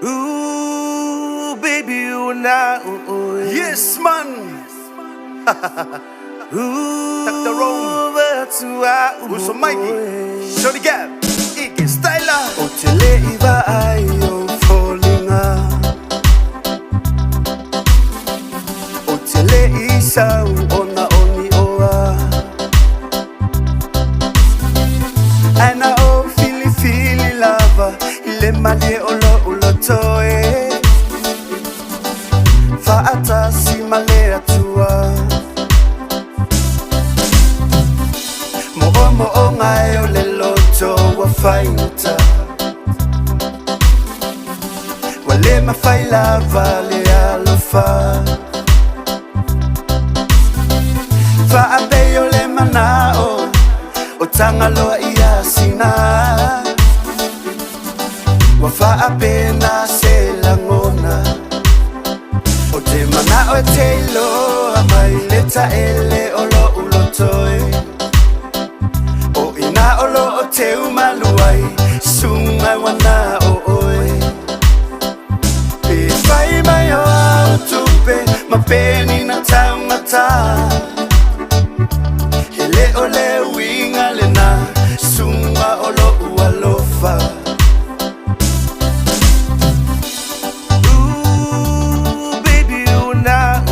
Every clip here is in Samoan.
Ooh, baby, you and I. Ooh, Yes, man. Ooh, Dr. Rome. that's why. Uso Mikey. Shorty Gap. Ike Styler. O te le i vaai o foliga. O te le i sau ona oni oa. Ae na o filifili lava i le malie o lou loto e. Faatasi ma le Atua. Moomooga e o le loto ua faigata. Ua le mafai lava le alofa. Faapei o le manao o Tagaloa ia sina. Ua faapena se lagona. O te manao e te iloa mai le taele o lou loto e. O ina o loo teu malu ai suga ua na o oe. Pe fai mai o au tupe ma peni na taugata. E le o le uiga lena suga o lou alofa. Ooh, baby, you and I.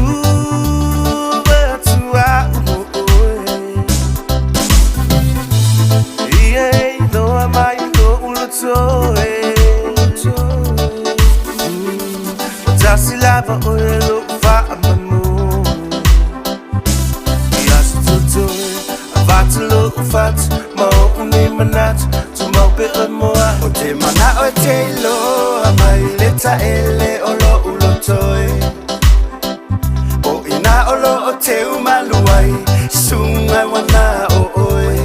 Ooh, that's why. Yeah, no, I'm no uloto. Tasi lava o e lo fa manu. Ia se tutu avatu lo fatu ma o ni manatu tu mau pe o moa. O te manao e te iloa mai le taele o lou loto e. O ina o loo teu malu ai suga ua na o oe.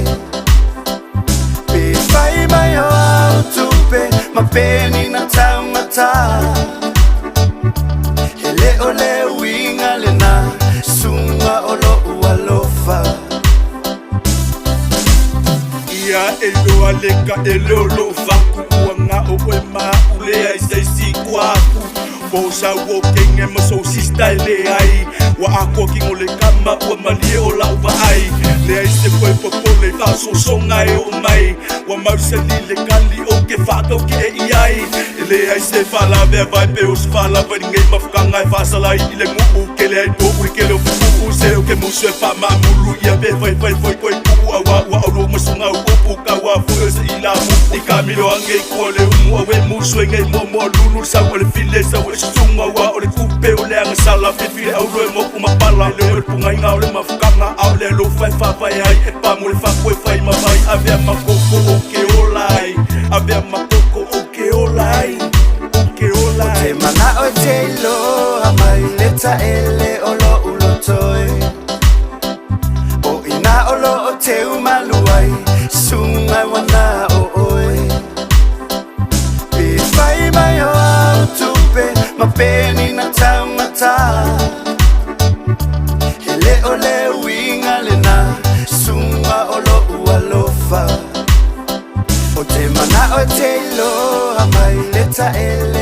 Pe fai mai o au tupe ma peni na taugata. E le o le uiga lena suga o lou alofa. Ia e loa le ka e leo lo faku ua nga o oe ma ule ai se si kwa aku. Po sa wo kenge ma so si style le ai. Wa ako ki ngole kama ua malie o lau va ai. Le ai se koe popole fa so songa e o mai. Wa mau se li le kali o ke whātau ke e i ai. E le ai se whala vea vai pe o se whala vai ngei mafukanga e whasalai i le nguu ke le ai po uri ke leo fuku se o ke musu e wha maamulu ia pe fai fai foi koe kuu a wa ua auro masunga u upu ka wa foi o se ila mu. I ka milo a ngei kua le umu a we musu e ngei mo mo lulu sau o le file sau e susunga wa o le kupe o le anga sala fifile auro e moku mapala le o le punga inga o le mafukanga a o le lo fai whawhai ai e pamu le whakue fai mawai avea makoko o ke ola ai avea makoko o ke ola ai o ke ola O te ai. manao e te iloa mai le taele o lou loto e. O ina o loo teu malu ai suga ua na o oe. Pe fai mai o au tupe ma peni na taugata. E le o le uiga lena suga o lou alofa. O te manao e te iloa mai le taele.